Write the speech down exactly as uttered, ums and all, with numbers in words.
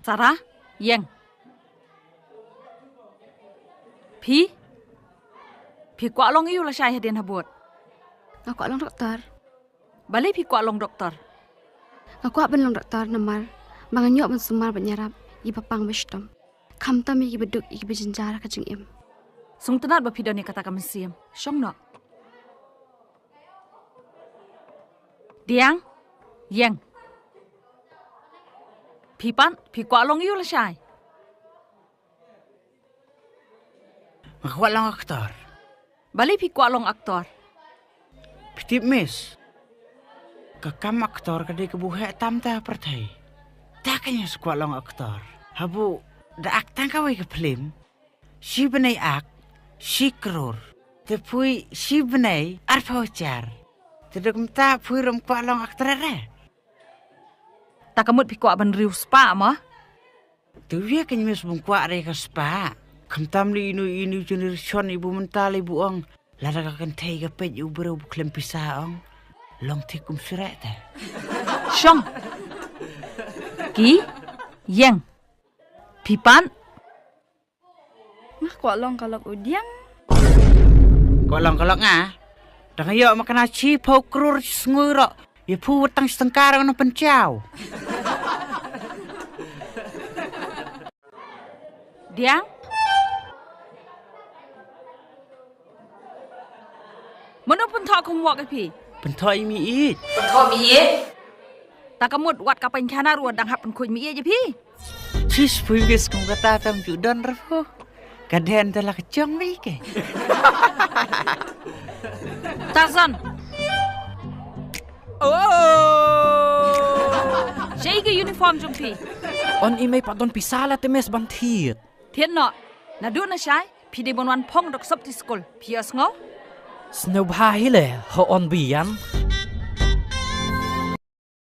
Tara, ïeng. Phi? Phi kwah long aiu lashai hadien habud? Nga kwah long doktor. Balei phi kwah long doktor? Nga kwah ban long doktor namar ba ngan ïoh ban sumar bad ïarap ïa kiba pang ba shitom, khamtam ïa kiba duk, ïa kiba jynjar ha ka jingim. Sngewtynnat ba phi don ïa kata ka mynsiem. Shong noh. Diang, ïeng. Phi pat, phi kwah long aiu lashai? Nga kwah long aktor. Balei phi kwah long aktor? Phi tip, Miss, ka kam aktor ka dei kaba heh tam ha pyrthei. Te kein nga sa kwah long aktor. Haba da ak tang kawei ka phlim, shi bnai ak, shi klur. Te phi, shi bnai arphew hajar. Te da kumta phi ruh kwah long aktor re? Ta ka mut phi kwah ban riew spah mo? Te ïa kein, Miss, bym kwah re ka spah. Khamtam lei ino ino generation iba mynta lei ba ong, lada ka kynthei ka peit ïa u briew ba khlem pisa, ong, long thik um syreh te. Shong. Ki, ïeng. Phi pat? Nga kwah long ka lok u Diang. Kwah long ka lok nga? Da nga ïoh ma kane shiphew klur shi sngi ruh, ïa phi wat tang shi tyngka ruh ngan pynchaw. Diang? Mano pynthoh homework ïa phi? Pynthoh ïa i Miet. Pynthoh Miet? Ta ka mut wat ka pynkhana ruh dang hap pynkhuid Miet ïa phi. Sis, phi bes kum kata tam ju don ruh. Ka den te la ka jong mi ke. Tarzan. Oh! Shaei ka uniform jong phi? Yn i mei pat don pisa la te Miss ban thied. Thied noh. Naduh nashai phi dei ban wan phong da ka sopti skul. Phi ïohsngew? Sngewbha hi leh, ho yn biang.